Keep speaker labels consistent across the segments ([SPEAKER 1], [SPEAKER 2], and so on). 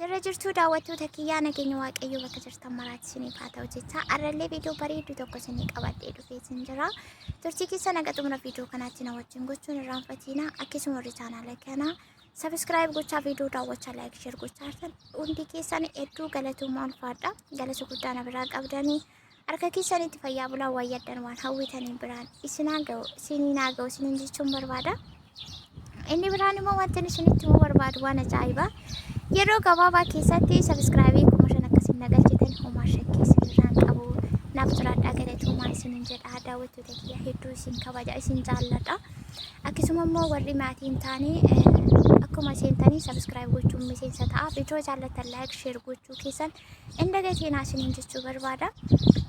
[SPEAKER 1] Jirra jirtuu daawwattoota kiyyaa nageenya waaqayyoo bakka jirtan maraatti isiniif haa ta'u jecha arrallee viidiyoo bareedduu tokko isinii qabadhee dhufee isin jira. Turtii keessan haga xumura viidiyoo kanaatti na wajjin gochuun irraanfatiina. Akkasuma warri chaanaala kanaa sabiskiraayib gochaa viidiyoo daawwachaa laayik sheer gochaa jirtan hundi keessan hedduu galatoomaa ulfaadha. Galata guddaa na biraa qabdanii harka keessanitti fayyaa bulaa waan yaddan waan hawwitaniin biraan isinaa ga'u isiniin haa ga'u isiniin jechuun barbaada. Inni biraan immoo wanti inni isinitti himuu barbaadu waan ajaa'ibaa. Yeroo gabaabaa keessatti sabiskiraayibii 5000 akkasiin na galchitan homaa shakkii isinirraan qabu. Naaf jiraadhaa galatoomaa isiniin jedha. Daawwattoota kiyya hedduu isin kabaja isin jaalladha. Akkasuma immoo warri maatii hin taane akkuma seentanii sabiskiraayib gochuun miseensa ta'a. Viidiyoo jaallattan laayik sheer gochuu keessan hin dagatinaa isiniin jechuu barbaada.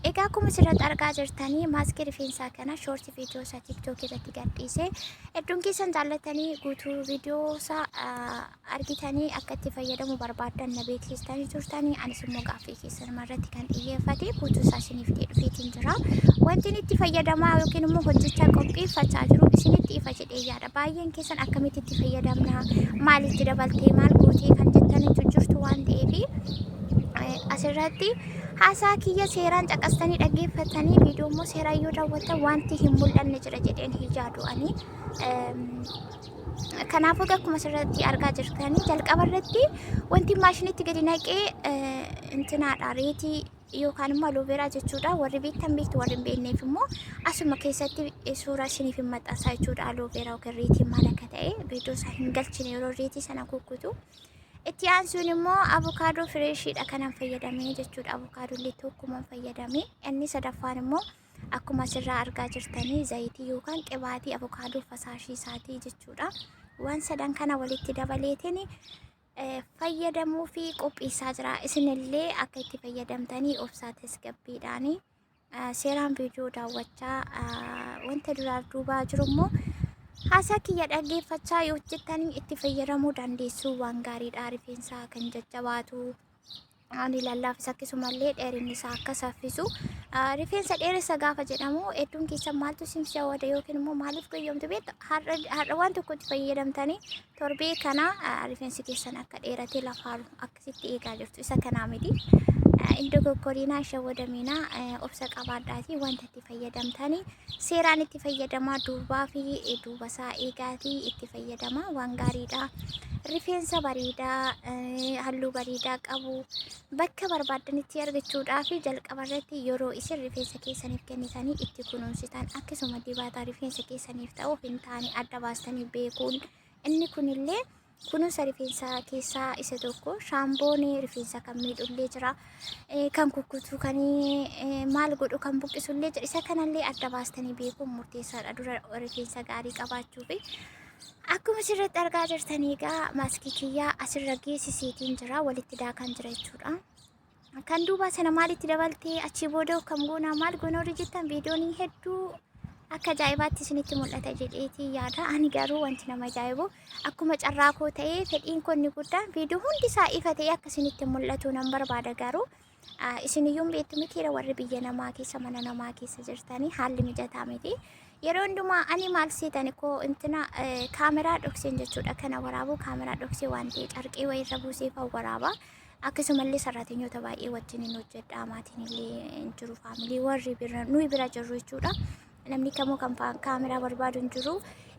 [SPEAKER 1] Egaa akkuma asirratti argaa jirtanii maaskii rifeensaa kana shoortii viidiyoo isaa tiiktookii irratti gadhiise. Hedduun keessan jaallatanii guutuu viidiyoo isaa argitanii akka itti fayyadamu barbaaddan na beeksistanii turtanii anis immoo gaaffii keessan irratti kan xiyyeeffate guutuu isaa isiniif dhufeetiin jira. Wanti inni itti fayyadamaa yookiin immoo hojjechaa qopheeffachaa jiru isinitti ifa jedhee yaada. Baay'een keessan akkamitti itti fayyadamna maalitti dabaltee maal gootee kan jettanitu jirtu waan ta'eef asirratti haasaa kiyya seeraan caqastanii dhaggeeffatanii viidiyoo immoo seeraan yoo daawwattan wanti hin mul'anne jira jedheen hin yaadu ani. Kanaafuu akkuma asirratti argaa jirtanii jalqaba irratti wanti maashinitti gadi naqee intinaadha reetii yookaan immoo alooveeraa jechuudha. Warri beektan beektu warri hin beekneef immoo asuma keessatti suuraa isiniif hin maxxansaa jechuudha. Alooveeraa yookiin reetiin maal akka ta'e viidiyoo isaa hin galchine yeroo reetii sana kukkutu. Itti aansuun immoo avukaadoo fireeshiidha kanan fayyadamee jechuudha. Avukaadoo illee tokkuman fayyadame. Inni sadaffaan immoo akkuma asirraa argaa jirtanii zayitii yookaan qibaatii avukaadoo fasaashii isaatii jechuudha. Waan sadan kana walitti dabaleetiin fayyadamuu fi qopheessaa jira. Isinillee akka itti fayyadamtanii obsaa tasgabbiidhaanii seeraan viidiyoo daawwachaa wanta duraaf duubaa jiru immoo haasaa kiyya dhaggeeffachaa yoo hojjettanii itti fayyadamuu dandeessu waan gaariidha. Rifeensaa kan jajjabaatu ani lallaafis akkasumallee dheerinni isaa akka saffisu rifeensa dheeressa gaafa jedhamu hedduun keessan maaltu isin shawwada yookiin immoo maaliif goyyomtu beektu har'a waan tokkotti fayyadamtanii torbee kana rifeensi keessan akka dheeratee lafaaru akkasitti eegaa jirtu isa kanaa miti. Hin dogoggoriinaa, hin shawwadamiinaa, obsa qabaadhaatii wanta itti fayyadamtanii seeraan itti fayyadamaa duubaa fi duuba isaa eegaatii itti fayyadamaa waan gaariidha. Rifeensa bareedaa, halluu bareedaa qabu bakka barbaaddanitti argachuudhaaf jalqaba irratti yeroo isin rifeensa keessaniif kennitanii itti kunuunsitan akkasuma dibata rifeensa keessaniif ta'uuf hin taane adda baastanii beekuun inni kunillee Kunuunsa rifeensaa keessaa isa tokko. Shaampoon rifeensa kan miidhullee jira. Kan kukkutu, kan maal godhu, kan buqqisullee jira. Isa kanallee adda baastanii beekuun murteessaadha dura rifeensa gaarii qabaachuuf. Akkuma asirratti argaa jirtan egaa maaskii kiyyaa asirra geessiseetiin jira. Walitti daakaan jira jechuudha. Kan duubaa sana maalitti dabaltee achii booda kam goonaa maal goona warri jettan viidiyoon hedduu akka ajaa'ibaatti isinitti mul'ata jedheetii yaada. Ani garuu wanti nama ajaa'ibu akkuma carraa koo ta'ee fedhiin koo inni guddaan viidiyoo hundi isaa ifa ta'ee akka isinitti mul'atu nan barbaada garuu isiniyyuu hin beektu mitiira warri biyya namaa keessa mana namaa keessa jirtanii haalli mijataa miti. Yeroo hundumaa ani maal seetani koo intina kaameraa dhokseen jechuudha kana waraabuu kaameraa dhoksee waan ta'e carqii wayirra buusee fa'aa waraaba. Akkasumallee sarraatenyoota baay'ee wajjin hin hojjedha. Maatiin illee hin jiru faamilii warri bira nuyi bira jirru jechuudha. Namni kamuu kan kaameraa barbaadu hin jiru.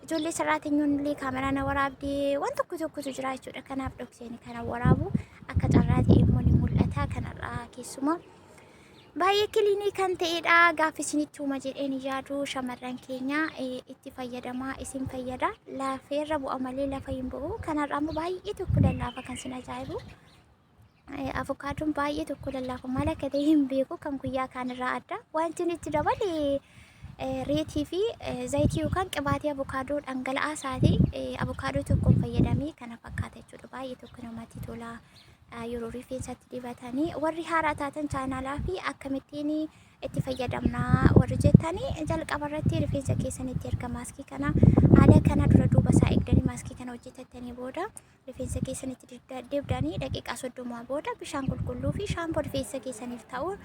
[SPEAKER 1] Ijoollee sarraatenyoon illee kaameraa na waraabdee waan tokko tokkotu jira jechuudha. Kanaaf dhokseeni kana waraabu akka carraa ta'e immoo ni mul'ata. Kanarraa keessumaa baay'ee kiliinii kan ta'edha. Gaafa isinitti huma jedheen yaadu shamarran keenya itti fayyadamaa isin fayyada. Lafeerra bu'a malee lafa hin bu'u. Kanarraa immoo baay'ee tokko lallaafa kan isin ajaa'ibu. Avokaadoon baay'ee tokko lallaafa maal akka ta'e hin beeku kan guyyaa kaanirraa adda. Wanti inni itti dabale reetii fi zayitii yookaan qibaatii avokaadoo dhangala'aa isaatii avokaadoo tokkoon fayyadamee kana fakkaata jechuudha. Baay'ee tokko namatti tola. Yeroo rifeensatti dibatanii warri haaraa taatan chaanaalaa fi akkamittiin itti fayyadamnaa warri jettanii jalqaba irratti rifeensa keessanitti erga maaskii kana haala kana dura duuba isaa eegdanii maaskii kana hojjetattanii booda rifeensa keessanitti dibdanii daqiiqaa 30 booda bishaan qulqulluu fi shaampoo rifeensa keessaniif ta'u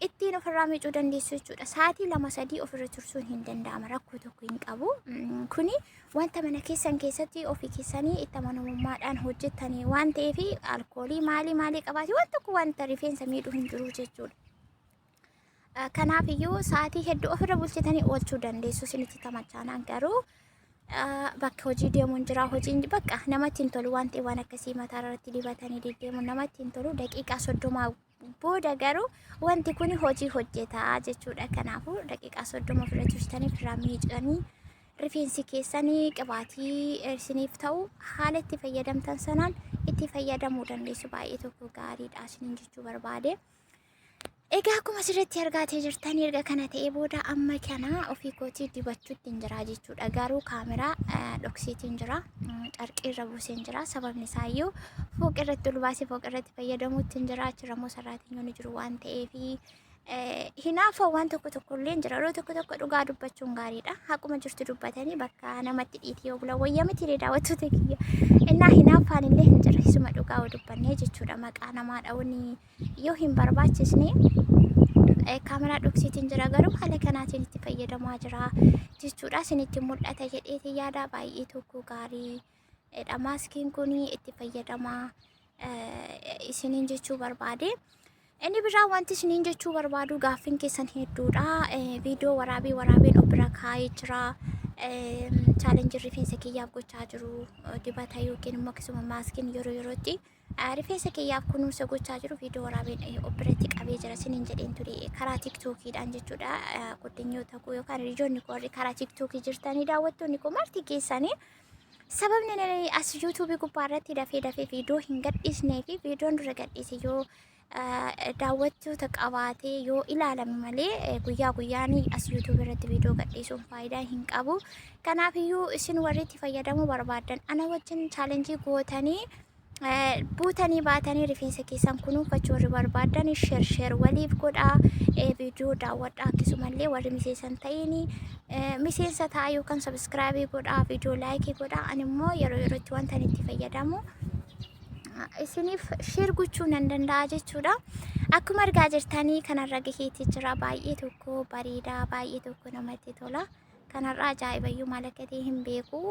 [SPEAKER 1] Ittiin ofirraa miicuu dandeessu jechuudha. Sa'aatii 2 3 ofirra tursuun hin danda'ama, rakkoo tokko hin qabu. Kuni wanta mana keessan keessatti ofii keessanii itti amanamummaadhaan hojjettanii waan ta'eef, alkoolii maalii maalii qabaate waan tokko wanta rifeensa miidhuu hin jiru jechuudha. Kanaaf iyyuu sa'aatii hedduu ofirra bulchitanii oolchuu dandeessu isinitti tamachaanaan. Garuu bakka hojii deemuun jira, hojiin bakka namatti hin tolu waan ta'eef, waan akkasii mataa irratti dibatanii deddeemuun namatti hin tolu. Daqiiqaa 30 booda garuu wanti kun hojii hojjetaa jechuudha. Kanaafuu daqiiqaa 30 ofirra turtanii ofirraa miicanii rifeensi keessanii qibaatii isiniif ta'u haala itti fayyadamtan sanaan itti fayyadamuu dandeessu. Baay'ee tokko gaariidha isiniin jechuu barbaade. Egaa akkuma asirratti argaatee jirtan, erga kana ta'ee booda amma kana ofii kootii dibachuutti hin jira jechuudha. Garuu kaameraa dhoksiitiin jira. Carqii irra buuseen jira. Sababni isaayyuu fooq irratti ol baasee fooq irratti fayyadamuutti hin jira. Achirra immoo sarraatinyoonni jiru waan ta'eef hinaafa waan tokko tokko illee jira. Yeroo tokko tokko dhugaa dubbachuun gaariidha. Haquma jirtu dubbatanii bakka namatti dhiitii yoo bulan wayya miti, daawwattoota kiyya? Innaa hinaaffaan illee hin jira. Isuma dhugaa dubbannee jechuudha. Maqaa namaa dha'uun yoo hin barbaachisne kaameraa dhoksiitiin jira, garuu haala kanaatiin itti fayyadamaa jira jechuudha. Isinitti mul'ata jedheeti yaada. Baay'ee tokko gaariidha. Maaskiin kun itti fayyadamaa isiniin jechuu barbaade. Inni biraa wanti isiniin jechuu barbaadu, gaaffiin keessan hedduudha. Viidiyoo waraabee waraabeen of bira kaa'ee jira. Challenge rifeensa kiyyaaf gochaa jiru, dibata yookiin immoo akkasuma maaskiin yeroo yerootti rifeensa kiyyaaf kunuunsa gochaa jiru viidiyoo waraabeen of biratti qabee jira isiniin jedheen ture karaa TikTokiidhaan jechuudha. Guddinyoota koo yookaan hiriyoonni koo warri karaa TikTokii jirtanii, daawwattoonni koo marti keessanii, sababni ani as YouTubeii gubbaa irratti dafee dafee viidiyoo hin gadhiisnee fi viidiyoon dura gadhiise yoo daawwattoota qabaatee yoo ilaalame malee guyyaa guyyaan as YouTubeii irratti viidiyoo gadhiisuun faayidaa hin qabu. Kanaafiyyuu isin warri itti fayyadamuu barbaaddan ana wajjin challenge gootanii buutanii baatanii rifeensa keessan kunuunfachuu warri barbaaddan, share share waliif godhaa, viidiyoo daawwadhaa. Akkasumallee warri miseensa hin ta'in miseensa ta'a yookaan subscribe godhaa, viidiyoo like godhaa. Ani immoo yeroo yerootti wanta ani itti fayyadamu isiniif share gochuu nan danda'a jechuudha. Akkuma argaa jirtanii kanarra gaheetii jira. Baay'ee tokko bareedaa, baay'ee tokko namatti tola. Kanarraa ajaa'ibayyuu maal akka ta'e hin beeku.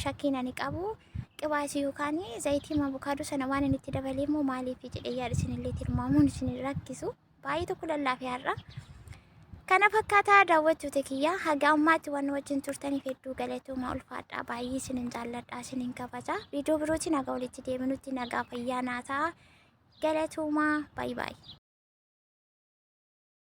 [SPEAKER 1] Shakkiin ani qabu qibaatii yookaan zayitii abukaadoo sana waan inni itti dabalee immoo maaliif jedhee yaada, isinillee tilmaamuun isin rakkisu. Baay'ee tokko lallaafee har'a. Kana fakkaataa, daawwattoota kiyya, haga ammaatti waan wajjin turtaniif hedduu galatooma, ulfaadhaa. Baay'ee isinin jaalladha, isinin kabaja. Viidiyoo birootiin haga walitti deebinutti nagaa fayyaa naa ta'a. Galatoomaa, baay'ee baay'ee.